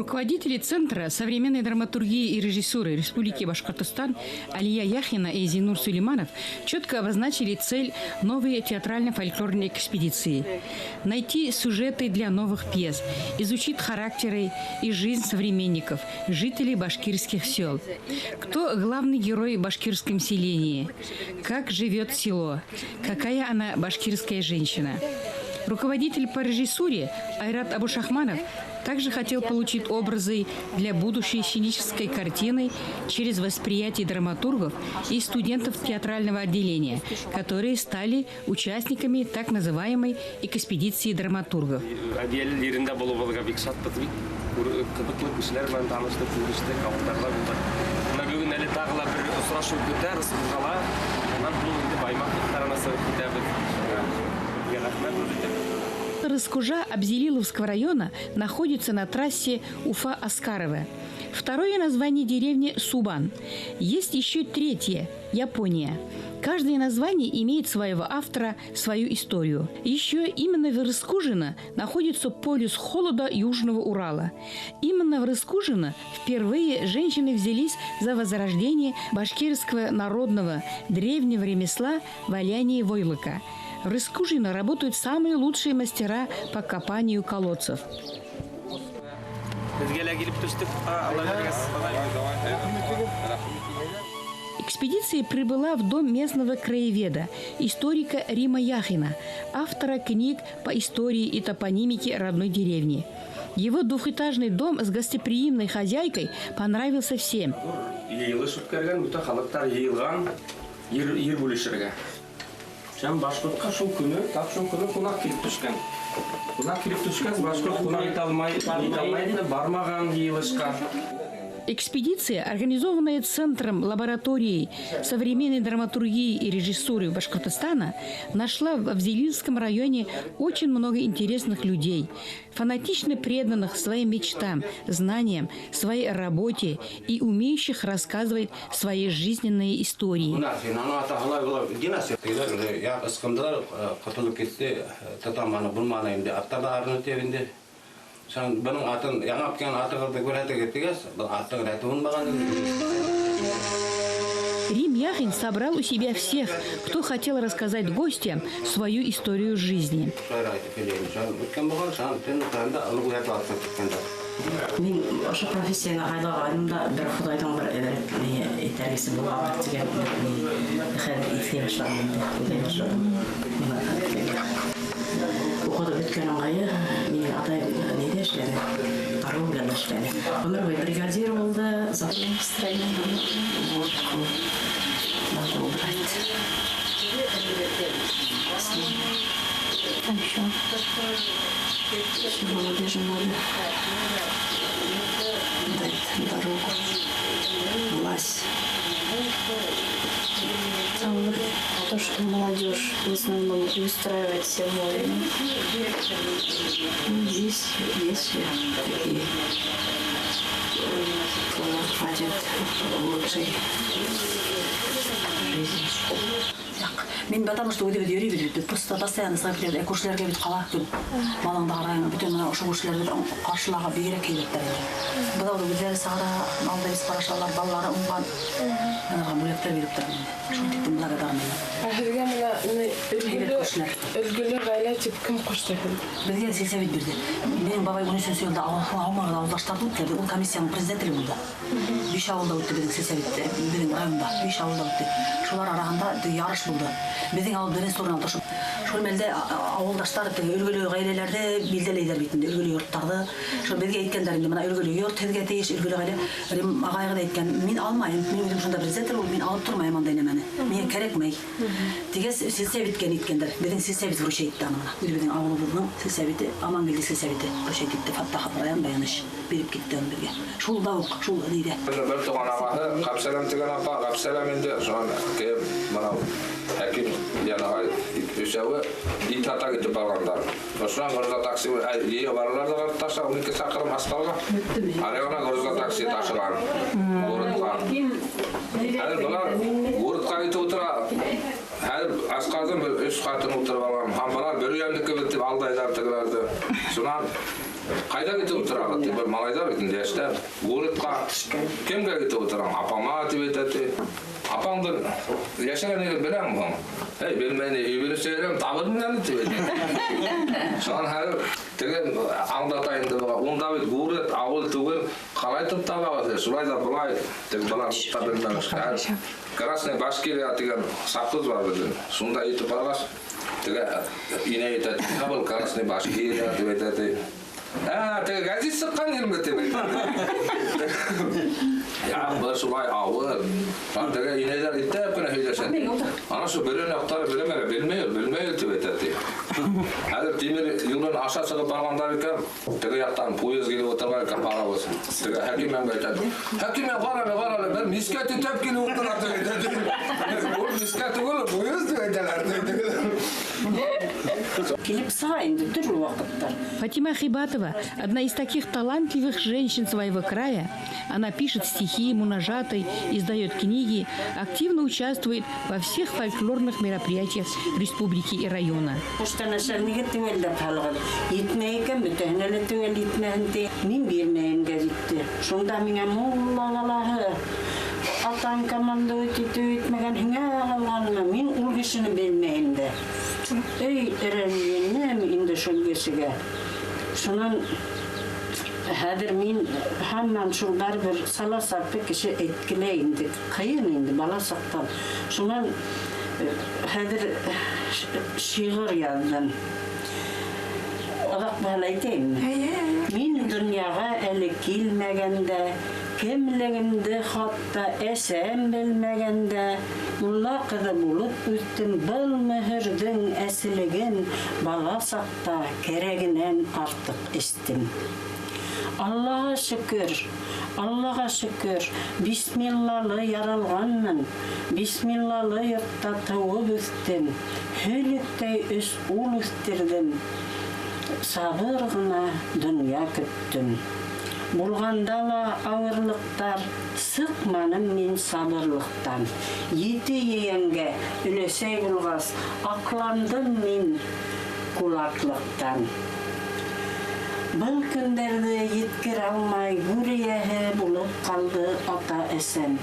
Руководители Центра современной драматургии и режиссуры Республики Башкортостан Алия Яхина и Зинур Сулейманов четко обозначили цель новой театрально-фольклорной экспедиции: найти сюжеты для новых пьес, изучить характеры и жизнь современников, жителей башкирских сел. Кто главный герой в башкирском селении? Как живет село? Какая она башкирская женщина? Руководитель по режиссуре Айрат Абушахманов также хотел получить образы для будущей сценической картины через восприятие драматургов и студентов театрального отделения, которые стали участниками так называемой экспедиции драматургов. Әбйәлил ерендә булыуыбыҙға бик шатбыҙ, бик ҡыҙыҡлы кешеләр менән таныштыҡ, күрештек, ауылдарҙа булдыҡ. Бына бөгөн әле тағы ла бер осрашыу көтә Рыскужала. Унан һуң инде Баймаҡ яҡтарына сығып китәбеҙ. Һеҙгә рәхмәт. Рыскужа Абзелиловского района находится на трассе Уфа-Аскарово. Второе название деревни – Субан. Есть еще третье – Япония. Каждое название имеет своего автора, свою историю. Еще именно в Рыскужино находится полюс холода Южного Урала. Именно в Рыскужино впервые женщины взялись за возрождение башкирского народного древнего ремесла валяние войлока. В Рыскужино работают самые лучшие мастера по копанию колодцев. Һеҙгә лә килеп төштөк. Алла биргәс. Экспедиция прибыла в дом местного краеведа, историка Рима Яхина, автора книг по истории и топонимике родной деревни. Его двухэтажный дом с гостеприимной хозяйкой понравился всем. Йыйылыш үткәргән, бөтә халыҡтар йыйылған ер бүлешергә. Һәм башҡортҡа шул көнө, тап шул көнө ҡунаҡ килеп төшкән. Ҡунаҡ килеп төшкәс, башҡорт ҡунаҡ итә алмай, итә алмай инде, бармаған йыйылышҡа. Экспедиция, организованная Центром лаборатории современной драматургии и режиссуры Башкортостана, нашла в Абзелиловском районе очень много интересных людей, фанатично преданных своим мечтам, знаниям, своей работе и умеющих рассказывать свои жизненные истории. Я ысҡындылар, ҡотолоп китте, тотаманы булманы инде, аттар ҙа арыны тип инде. Шунан бының атын, яңы килгән атығыҙҙы күрһәтергә тигәс, был аттың рәте булмаған инде. Рим Яхин собрал у себя всех, кто хотел рассказать гостям свою историю жизни. Шулай әйтеп киләйем. Шунан үткән булған, шунан төн уртаһында уны уятып алып киткәндәр. Мин ошо профессияны һайлағаным да бер Хоҙайҙың бер ни этәргесе булғандыр тигән хәҙер иҫләй башланым инде, уйлай башланым. Уҡытып бөткән ыңғайы минең атайым ниҙә эшләне? Торговляда эшләне. Ғүмер буйы бригадир булды. Водку надо убрать. С ним. Там еще. Еще молодежи надо дать дорогу, власть. Там то, что молодежь в основном не устраивает все войны. Ну, есть такие, кого хватит лучшей жизни. Мин потому что үҙебеҙ йөрөйбөҙ бит, просто постоянно сығып китәбеҙ, күршеләргә бит ҡала көн. Малыңды ҡарайың, бөтөн мына ошо күршеләрҙе ҡаршыларға бигерәк һәйбәттәр инде. Быҙауҙы үҙҙәре сығара, малды беҙ ҡарашалар, балалары уңған. Уларға бүләктәр биреп торам инде. Шул тиклем благодарный. Ә һеҙгә мына Һәйбәт күршеләр. Өлгөлө ғаилә тип кем ҡушты һеҙ? Беҙгә сельсовет бирҙе. Минең бабай 13-йылда ауылға ауылдаштарҙы үткәрҙе. Ул комиссияның председателе булды. Биш ауылда үтте беҙҙең сельсоветте, беҙҙең районда биш ауылда үтте. Шулар араһында ярыш булды. Беҙҙең ауыл беренсе урын алды. Шул мәлдә ауылдаштар теге өлгөлө ғаиләләрҙе билдәләйҙәр бит инде, өлгөлө йорттарҙы. Шул беҙгә әйткәндәр инде, мына өлгөлө йорт һеҙгә тейеш, өлгөлө ғаилә. Рим ағайға ҙа әйткән, мин алмайым, мин үҙем шунда председатель булып, мин алып тормайым андай нәмәне. Миңә кәрәкмәй. Тигәс сельсоветкә әйткәндәр. Беҙҙең сельсовет вручать итте аны мына. Үҙебеҙҙең ауылыбыҙҙың сельсоветы, Амангелде сельсоветы вручать итте. Фаттахов район Баяныш биреп китте аны беҙгә. Шул да уҡ, шул ниҙә. Бер туған ағаһы Ғәбсәләм тигән апа, Ғәбсәләм инде, шунан кем мына Хәким янағай өсәүе ит ата китеп барғандар. Шунан груза такси йыйып баралар ҙа таша 12 саҡрым Асҡарға. Аръяғына груза такси ташыған городҡа. Хәҙер былар городҡа китеп ултыра. Хәҙер Асҡарҙың бер өс ҡатын ултырып алған. Һәм былар Бөрйәндеке тип алдайҙар тегеләрҙе. Шунан Ҡайҙа китеп ултырағыҙ ти, бер малайҙар бит инде йәштәр. Городҡа кемгә китеп ултыраң? Апама тип әйтә ти. Апаңдың йәшәгән ерен беләңме һуң? Эй, белмәйем, өй берем, табырмын әле тип әйтә. Шунан хәҙер теге аңлата инде быға. Унда бит город, ауыл түгел, ҡалайтып табағыҙ. Шулай ҙа былай, теге былар та белмәмеш. Красная Башкирия тигән совхоз бар беҙҙең. Шунда итеп барғас, теге инә әйтә, был Красная Башкирия тип әйтә ти. Теге гәзит сыҡҡан ерме тип әйтә. Я, был шулай ауыл. Теге инәйҙәр иттәп кенә һөйләшә. Ана шул берен яҡтары беләм әле, белмәй, белмәй тип әйтә ти. Хәҙер тимер юлын аша сығып барғандар икән, теге яҡтан поезд килеп ултырған икән, паровоз. Теге Хәким әңгә әйтә. Хәким әң, ҡара әле, ҡара әле, бер мискә төтәп килеп ултыра тип әйтә. Ул мискә түгел, поезд тип әйтәләр. Килеп сыға инде төрлө ваҡыттар. Фатима Хибатова – одна из таких талантливых женщин своего края. Она пишет стихи, мунажаты, издает книги, активно участвует во всех фольклорных мероприятиях республики и района. Почта начальнигы теүәлләп һалығыҙ. Етмәй икән, бөтәһенә лә теүәл етмәһен ти. Мин бирмәйем гәзитте. Шунда миңә мулла балаһы, атаң командовать итеү итмәгән һиңә ҡалғанмы? Мин ул кешене белмәйем дә. Эй, рәнйенем инде шул кешегә. Шунан хәҙер мин һаман шул барыбер сала сарпы кеше әйткеләй инде. Ҡыйын инде бала саҡтан. Шунан хәҙер шиғыр яҙҙым. Оҙаҡ баһалай әйтәйемме? Мин донъяға әле килмәгәндә, кемлегемде хатта әсәм белмәгәндә, мулла ҡыҙы булып үҫтем, был мөһөрҙөң әселеген бала саҡта кәрәгенән артыҡ эстем. Аллаға шөкөр, Аллаға шөкөр, бисмиллалы яралғанмын, бисмиллалы йортта тыуып үҫтем, һөлөктәй өс ул үҫтерҙем, сабыр ғына донъя көттөм. Булғанда ла ауырлыҡтар, сыҡманым мин сабырлыҡтан. Ете ейәнгә өләсәй булғас, аҡландым мин кулаклыҡтан. Был көндәрҙе еткерә алмай, гүр эйәһе булып ҡалды ата-әсәм.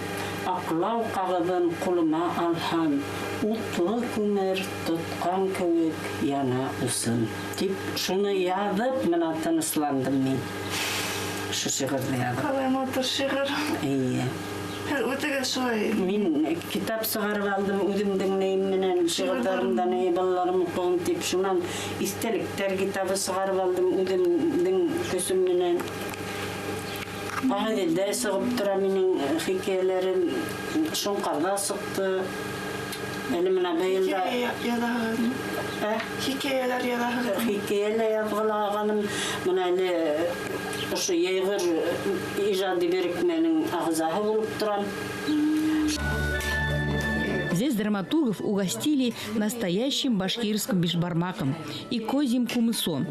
Аҡлау ҡағыҙын ҡулыма алһам, утлы күмер тотҡан кеүек яна усым. Тип шуны яҙып, мына тынысландым мин. Шу шиғырҙы яҙып. Ҡалай матур шиғыр. Эйе. Һеҙ үтегеҙ шулай. Мин китап сығарып алдым үҙемдең нейем менән, шиғырҙарымдан ней балаларым уҡыһын тип, шунан иҫтәлектәр китабы сығарып алдым үҙемдең көсөм менән. Ағиҙелдә сығып тора минең хикәйәләрем, Шоңҡарҙа сыҡты. Әле мына быйыл да Хикәйә яҙаһығыҙмы? Ә? Хикәйәләр яҙаһығыҙмы? Хикәйәләр яҙғылағаным. Мына әле ошо Йәйғор ижади берекмәнең ағзаһы булып торам. Здесь драматургов угостили настоящим башкирским бешбармаком и козьим кумысом.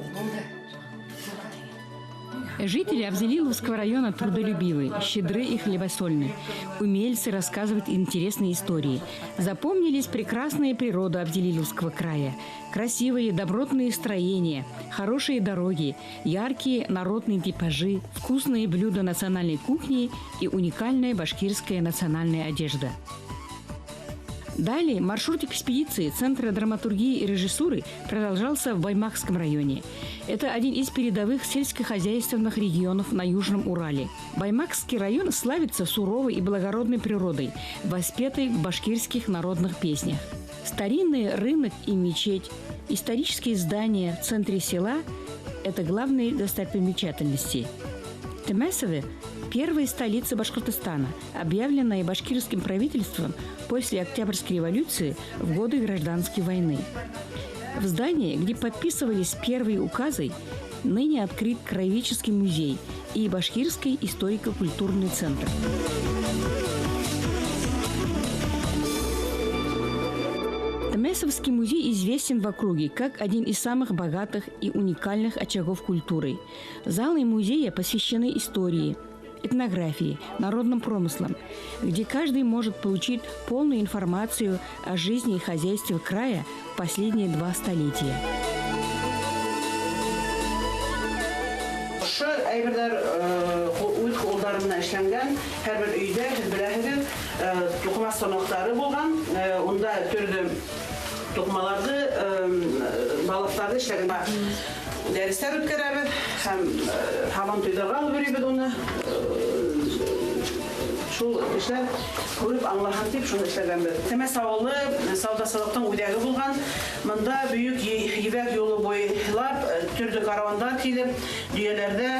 Жители Абзелиловского района трудолюбивы, щедры и хлебосольны. Умельцы рассказывают интересные истории. Запомнились прекрасная природа Абзелиловского края. Красивые добротные строения, хорошие дороги, яркие народные типажи, вкусные блюда национальной кухни и уникальная башкирская национальная одежда. Далее маршрут экспедиции Центра драматургии и режиссуры продолжался в Баймакском районе. Это один из передовых сельскохозяйственных регионов на Южном Урале. Баймакский район славится суровой и благородной природой, воспетой в башкирских народных песнях. Старинный рынок и мечеть, исторические здания в центре села – это главные достопримечательности. Темесовы – первая столица Башкортостана, объявленная башкирским правительством после Октябрьской революции в годы Гражданской войны. В здании, где подписывались первые указы, ныне открыт Краеведческий музей и Башкирский историко-культурный центр. Темесовский музей известен в округе как один из самых богатых и уникальных очагов культуры. Залы музея посвящены истории, этнографии, народным промыслам, где каждый может получить полную информацию о жизни и хозяйстве края в последние 2 столетия. әйберҙәр үҙ ҡулдары менән эшләнгән. Һәр бер өйҙә, һеҙ беләһегеҙ, туҡыма станоктары булған. Унда төрлө туҡымаларҙы, балаҫтарҙы эшләгән. Дәрестәр үткәрәбеҙ һәм һабан туйҙарға алып йөрөйбөҙ уны. Шул кешеләр күреп аңлаһын тип шуны эшләгәнбеҙ. Темәс ауылы сауҙа-сатыҡтың үҙәге булған. Мында бөйөк ебәк юлы буйлап төрлө каруандар килеп, дөйәләрҙә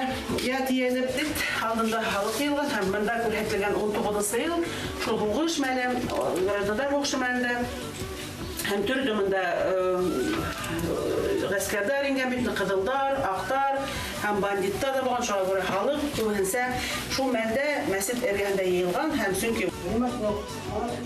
йә тейәлеп дип алдында халыҡ йыйылған һәм мында күрһәтелгән 19 йыл шул һуғыш мәле, граждандар һуғышы мәлендә һәм төрлө мында ғәскәрҙәр ингән бит, ҡыҙылдар, аҡтар һәм бандиттар ҙа булған. Шуға күрә халыҡ күбеһенсә шул мәлдә мәсет эргәһендә йыйылған һәм сөнки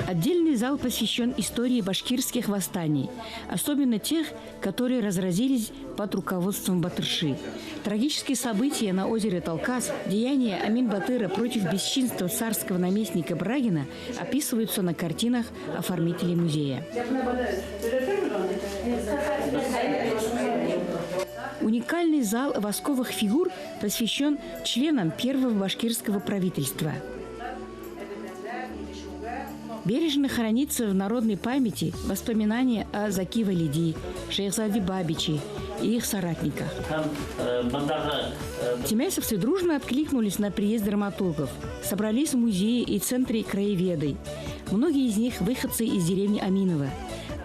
Отдельный зал посвящен истории башкирских восстаний, особенно тех, которые разразились под руководством Батырши. Трагические события на озере Талкас, деяния Амин-Батыра против бесчинства царского наместника Брагина описываются на картинах оформителей музея. Уникальный зал восковых фигур посвящен членам первого башкирского правительства. Бережно хранится в народной памяти воспоминания о Заки Валиди, Шейхзаде Бабиче и их соратниках. Темясовцы дружно откликнулись на приезд драматургов, собрались в музее и центре краеведы. Многие из них выходцы из деревни Аминова.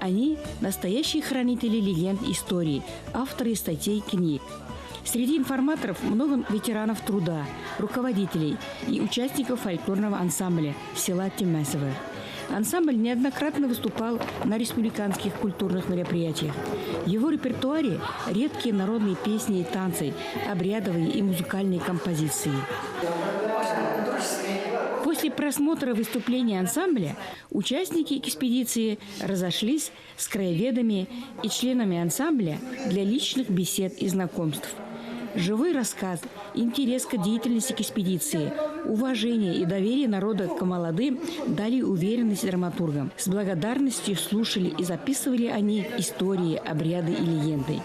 Они – настоящие хранители легенд истории, авторы статей, книг. Среди информаторов много ветеранов труда, руководителей и участников фольклорного ансамбля села Темясово. Ансамбль неоднократно выступал на республиканских культурных мероприятиях. В его репертуаре редкие народные песни и танцы, обрядовые и музыкальные композиции. После просмотра выступления ансамбля участники экспедиции разошлись с краеведами и членами ансамбля для личных бесед и знакомств. Живой рассказ, интерес к деятельности экспедиции, уважение и доверие народа к молодым дали уверенность драматургам. С благодарностью слушали и записывали они истории, обряды и легенды.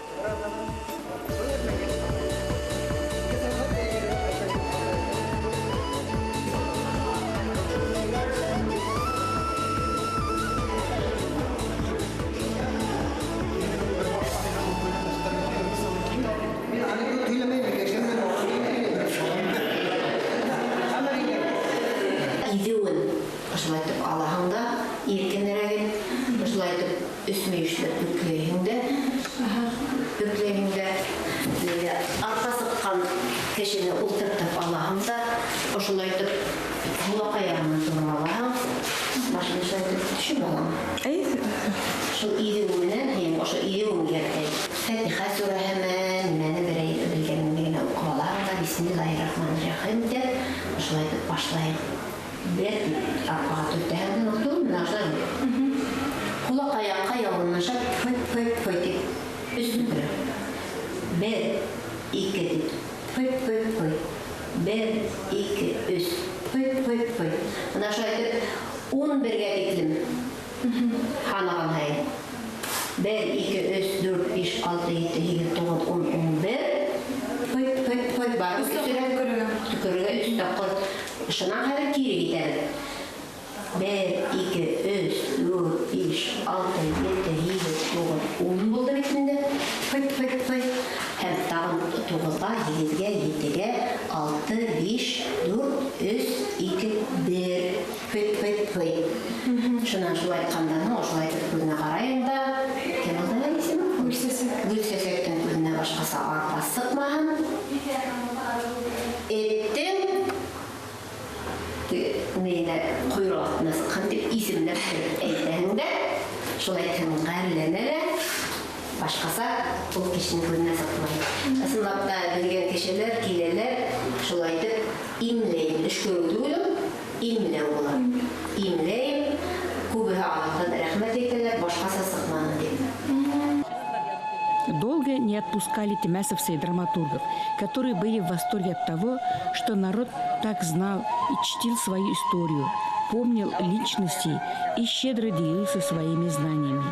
Долго не отпускали темясовцы и драматургов, которые были в восторге от того, что народ так знал и чтил свою историю, помнил личности и щедро делился своими знаниями.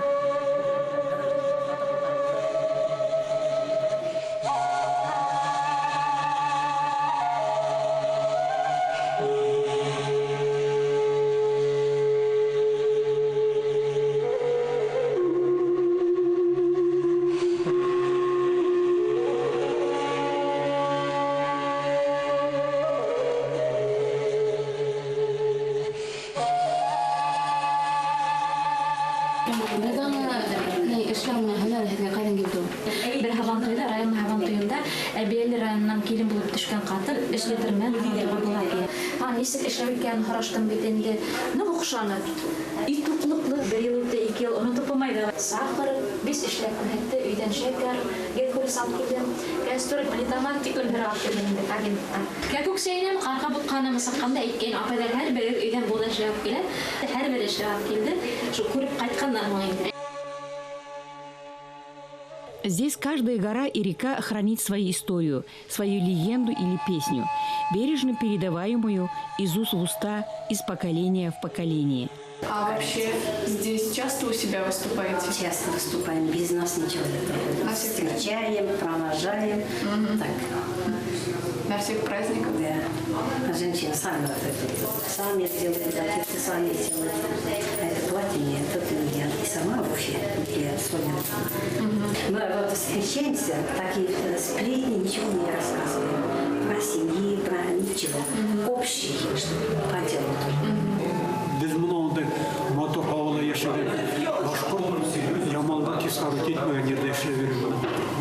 Әбйәлил районынан килен булып төшкән ҡатын эшләтермен һанатырға була. Һа, нисек эшләп икәнен һораштым бит инде. Ныҡ оҡшаны. И туҡлыҡлы, бер йыл үтте, ике йыл онотоп булмай ҙа. Сахар, бис эшләп күрһәтте, өйҙән шәкәр, Геркулес алып килдем. Кәстүр, плитама тиклем бер алып килдем инде агенттан. Кәкүк сәйенән ҡарға бутҡаны мысаҡҡанда әйткән апайҙар һәр берегеҙ өйҙән булды эшләп килә. Һәр бер эшләп килде. Шул күреп ҡайтҡандан һуң инде. Здесь каждая гора и река хранит свою историю, свою легенду или песню, бережно передаваемую из уст в уста, из поколения в поколение. А вообще здесь часто у себя выступаете? Часто выступаем, без нас ничего не проходит. Встречаем, провожаем. Так. На всех праздниках? Да. Женщины сами вот это, сами делают, одежды сами делают. А это платье нет, это не я. И сама вообще, я особенно. Мы вот встречаемся, такие сплетни, ничего не рассказываем. Про семьи, про ничего. Общие, по делу только. Беҙ бындай матур һауала йәшәгән башҡорт Ямалда кислород етмәгән ерҙә эшләп йөрөй.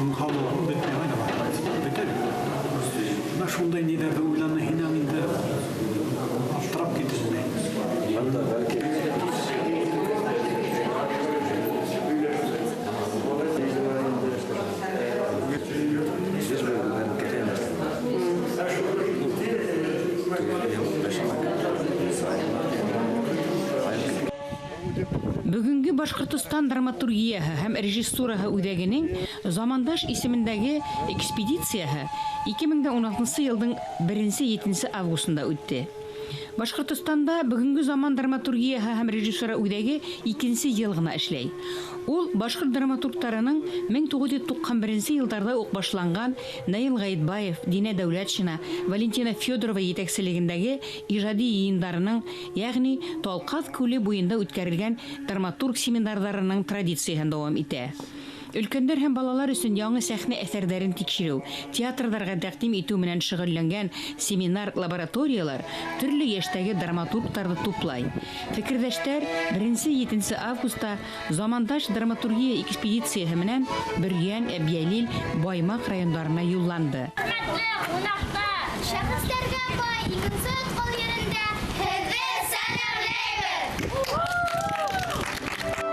Уның һауа бөтмәй ҡайҙа бөтә бит. Бына шундай ниҙәрҙе уйлана һинән инде аптырап китәһең. Бында бәлки Бөгөнгө Башҡортостан драматургияһы һәм режиссураһы үҙәгенең Замандаш исемендәге экспедицияһы 2016 йылдың 1-7 августында үтте. Башҡортостанда бөгөнгө заман драматургияһы һәм режиссура үҙәге икенсе йыл ғына эшләй. Ул башҡорт драматургтарының 1991 йылдарҙа уҡ башланған Наил Ғәйетбаев, Динә Дәүләтшина, Валентина Федорова етәкселегендәге ижади йыйындарының, йәғни Талҡаҫ күле буйында үткәрелгән драматург семинарҙарының традицияһын дауам итә. Өлкәндәр һәм балалар өсөн яңы сәхнә әҫәрҙәрен тикшереү, театрҙарға тәҡдим итеү менән шөғөлләнгән семинар-лабораториялар төрлө йәштәге драматургтарҙы туплай. Фекерҙәштәр 1-7 августа Замандаш драматургия экспедицияһы менән Бөрйән, Әбйәлил, Баймаҡ райондарына юлланды. Хөрмәтле ҡунаҡтар, шәхестәргә бай икенсе ҡол ерендә һеҙҙе сәләмләйбеҙ.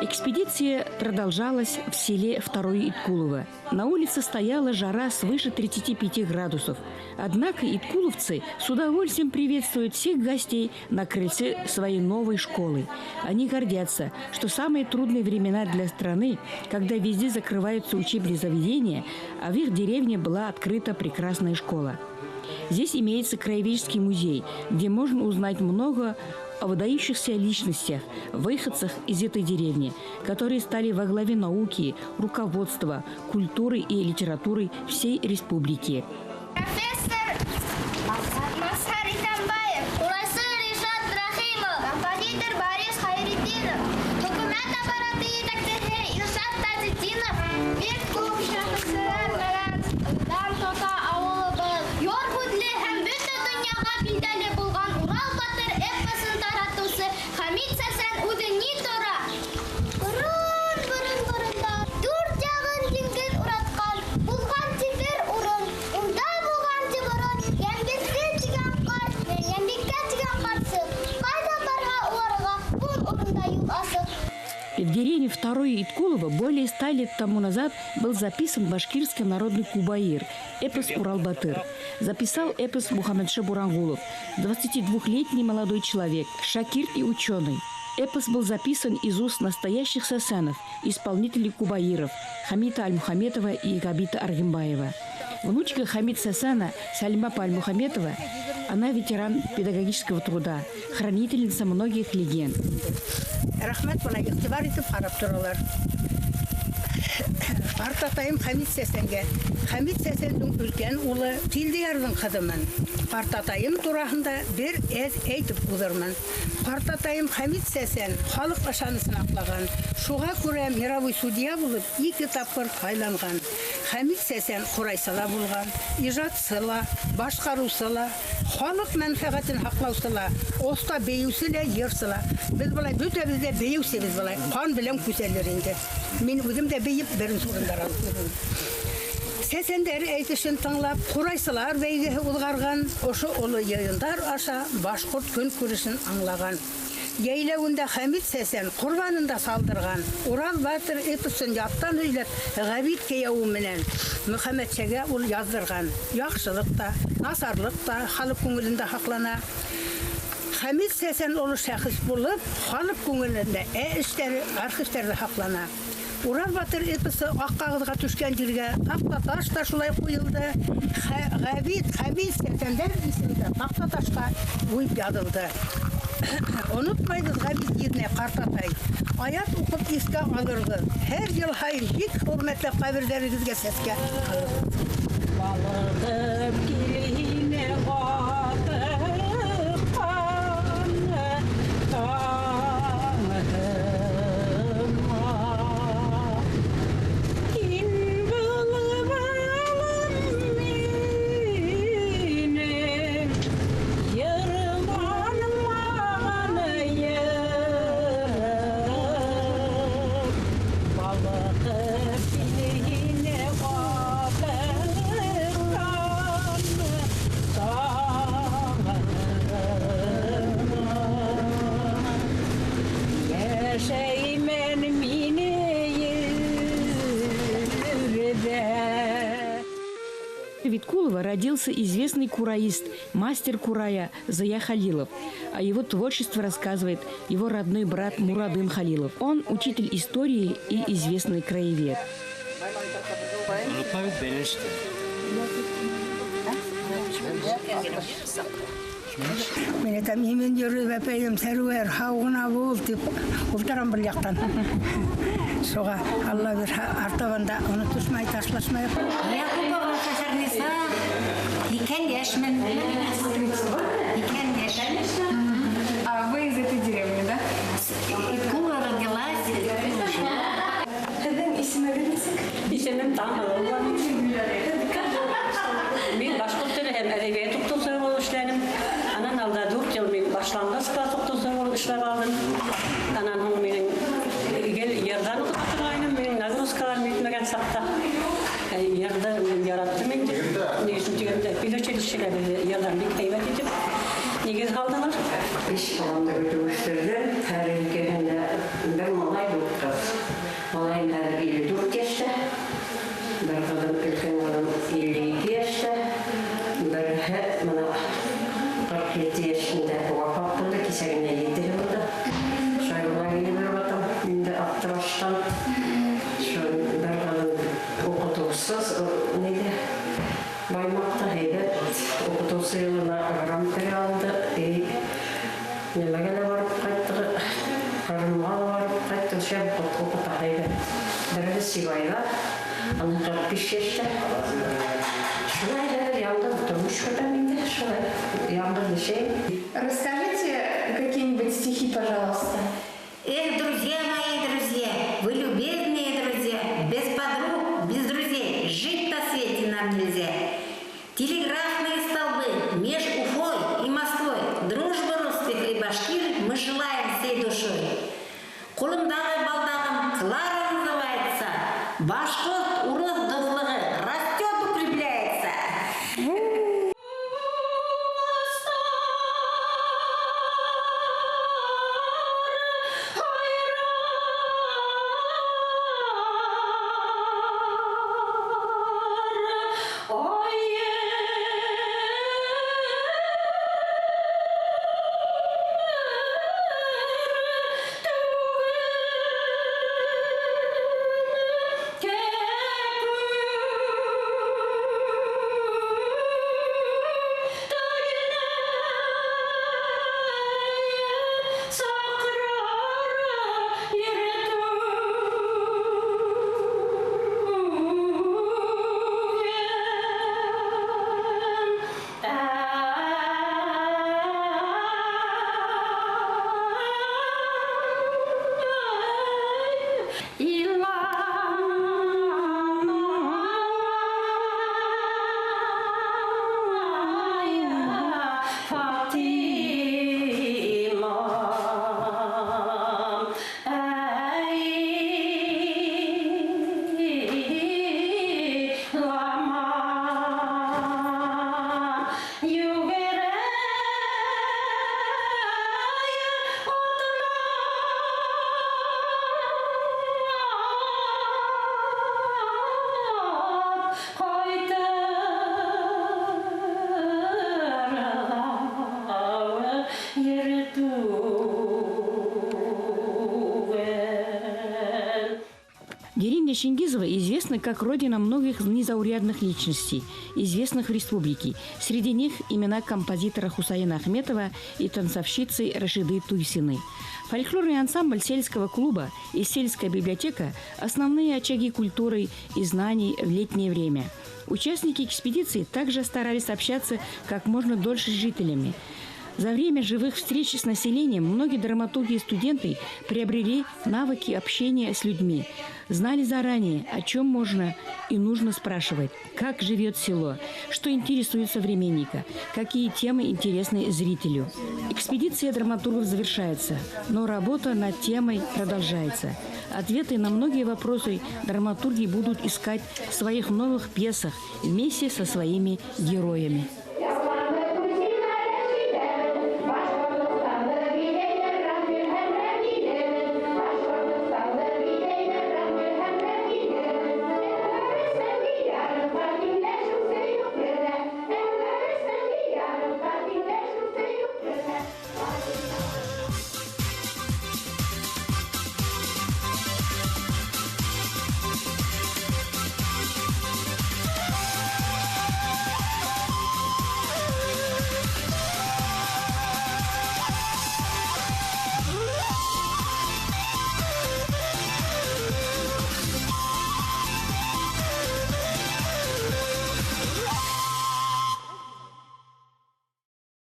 Экспедиция продолжалась в селе Второе Иткулово. На улице стояла жара свыше 35 градусов. Однако иткуловцы с удовольствием приветствуют всех гостей на крыльце своей новой школы. Они гордятся, что самые трудные времена для страны, когда везде закрываются учебные заведения, а в их деревне была открыта прекрасная школа. Здесь имеется краеведческий музей, где можно узнать много о выдающихся личностях, выходцах из этой деревни, которые стали во главе науки, руководства, культуры и литературы всей республики. Профессор Мазһар Итәнбаев, ҡурайсы Ришат Рәхимов, композитор Борис Хайретдинов, хөкүмәт аппараты етәксеһе Илшат Таҗетдинов, бик күп шәхесләр менән дан тота ауылыбыҙ. Йор һүҙле һәм бөтә донъяға билдәле булған Урал батыр эпосын таратыусы Хәмит Сәсән үҙе ни тора? Борон-борон-боронда дүрт яғын диңгеҙ уратҡан, булған ти бер урын. Унда булған ти борон Йәнбирҙе тигән ҡарт, Йәнбикә тигән ҡарсыҡ. Ҡайҙа барһа уларға ун урында юл асыҡ. В деревне Второе Иткулово более 100 лет тому назад был записан башкирский народный кубаир, эпос «Урал-Батыр». Записал эпос Мухаммедша Бурангулов, 22-летний молодой человек, шакир и ученый. Эпос был записан из уст настоящих сасанов, исполнителей кубаиров Хамита Альмухаметова и Габита Аргимбаева. Внучка Хамид Сасана Сальма Альмухаметова, она ветеран педагогического труда, хранительница многих легенд. Рәхмәт бына иғтибар итеп ҡарап торалар. Ҡартатайым Хәмит Сәсәнгә. Хәмит Сәсәндең өлкән улы Килдейәрҙең ҡыҙымын. Ҡартатайым тураһында бер әҙ әйтеп уҙырмын. Ҡартатайым Хәмит Сәсән халыҡ ышанысын аҡлаған. Шуға күрә мировой судья булып ике тапҡыр һайланған. Хәмит Сәсән ҡурайсы ла булған, ижадсы ла, башҡарыусы ла, халыҡ мәнфәғәтен һаҡлаусы ла, оҫта бейеүсе лә, йырсы ла. Беҙ былай бөтәбеҙ ҙә бейеүсебеҙ былай. Ҡан белән күсәлер инде. Мин үҙем дә бейеп беренсе урындар алып йөрөм. Сәсәндәр әйтешен тыңлап, ҡурайсылар бәйгеһе уҙғарған, ошо оло йыйындар аша башҡорт көнкүрешен аңлаған. Йәйләүендә Хәмит сәсән ҡорбанын да салдырған. Урал батыр эпосын яттан һөйләп, Ғәбит кейәүе менән Мөхәммәтшәгә ул яҙҙырған. Яҡшылыҡ та, насарлыҡ та халыҡ күңелендә һаҡлана. Хәмит сәсән оло шәхес булып, халыҡ күңелендә эштәре архивтарҙа һаҡлана. Урал батыр эпосы аҡ ҡағыҙға төшкән ергә таҡта-таш та шулай ҡуйылды. Ғәбит, Хәмит сәсәндәр исемендә таҡта-ташҡа уйып яҙылды. Онотмайбыҙ Ғәбит еҙнәй ҡартатай. Аят уҡып иҫкә алырбыҙ. Һәр йыл һайын бик хөрмәтләп ҡәберҙәрегеҙгә сәскә һалырбыҙ. Балығып килһине атыҡҡан таңыма. Һин булып алым минең, йырланмаған йырым. Балығып килһине атыҡҡан таңыма. Йәшәймен мине ерҙә. Виткулова родился известный кураист, мастер курая Зая Халилов. О его творчестве рассказывает его родной брат Мурадым Халилов. Он учитель истории и известный краевед. Онотмайбыҙ, бәйләнештә. Мин әйтәм, имен йөрөй бәпәйем, Сәрүәр, һау ғына бул, тип ултырам бер яҡтан. Шуға Алла бирһә, артабан да онотошмай, ташлашмай. Якупова Хәсәрниса, икән йәшмен. Икән йәш. А вы из этой деревни, да? Иткулова родилась, Иткулова жила. Һеҙҙең исемегеҙ нисек? Исемем Таңһылыу. Мин башҡорт теле һәм әҙәбиәт уҡытыусыһы булып эшләнем. Анан алда 4 йыл мин башланғыс класс уҡытыусыһы булып эшләп алдым. Анан һуң минең гел йырҙан уҡытып торғайным, минең нагрузкаларым етмәгән саҡта. Йырҙы мин яраттым инде. Ни өсөн тигәндә, педучилищеға беҙҙе йырҙан бик һәйбәт итеп нигеҙ һалдылар. Биш баламды көтөп үҫтерҙем. Һәр икеһендә бер малай, дүрт ҡыҙ. Малайым хәҙер 54 йәштә. Бер ҡыҙым, өлкән ҡыҙым 52 йәштә. Береһе бына 47 йәшендә вафат булды, кисә генә етеһе булды. Шулай була килеп йөрөп ятам инде Аҡтыраштан. Шул бер ҡыҙым уҡытыусы, ниҙә, Баймаҡта һәйбәт уҡытыусы йылына грамота алды. И нимәгә лә барып ҡайттыҡ, Ҡырымға ла барып ҡайтты, шәп уҡыта һәйбәт. Береһе Сибайҙа, уның 45 йәштә. Шулай хәҙер яңғыҙ тормош көтәм инде, шулай яңғыҙ йәшәйем. Расскажите какие-нибудь стихи, пожалуйста. Эх, друзья мои, друзья, вы любезные друзья, без подруг, без друзей жить на свете нам нельзя. Телеграфные столбы меж Уфой и Москвой, дружбы русских и башкир мы желаем всей душой. Ҡулымдағы балдағым Клара называется, башҡорт урыҫ дуҫлығы растет, укрепляется. Поселение Чингизово известно как родина многих незаурядных личностей, известных в республике. Среди них имена композитора Хусаина Ахметова и танцовщицы Рашиды Туйсины. Фольклорный ансамбль сельского клуба и сельская библиотека – основные очаги культуры и знаний в летнее время. Участники экспедиции также старались общаться как можно дольше с жителями. За время живых встреч с населением многие драматурги и студенты приобрели навыки общения с людьми, знали заранее, о чем можно и нужно спрашивать, как живет село, что интересует современника, какие темы интересны зрителю. Экспедиция драматургов завершается, но работа над темой продолжается. Ответы на многие вопросы драматурги будут искать в своих новых пьесах вместе со своими героями.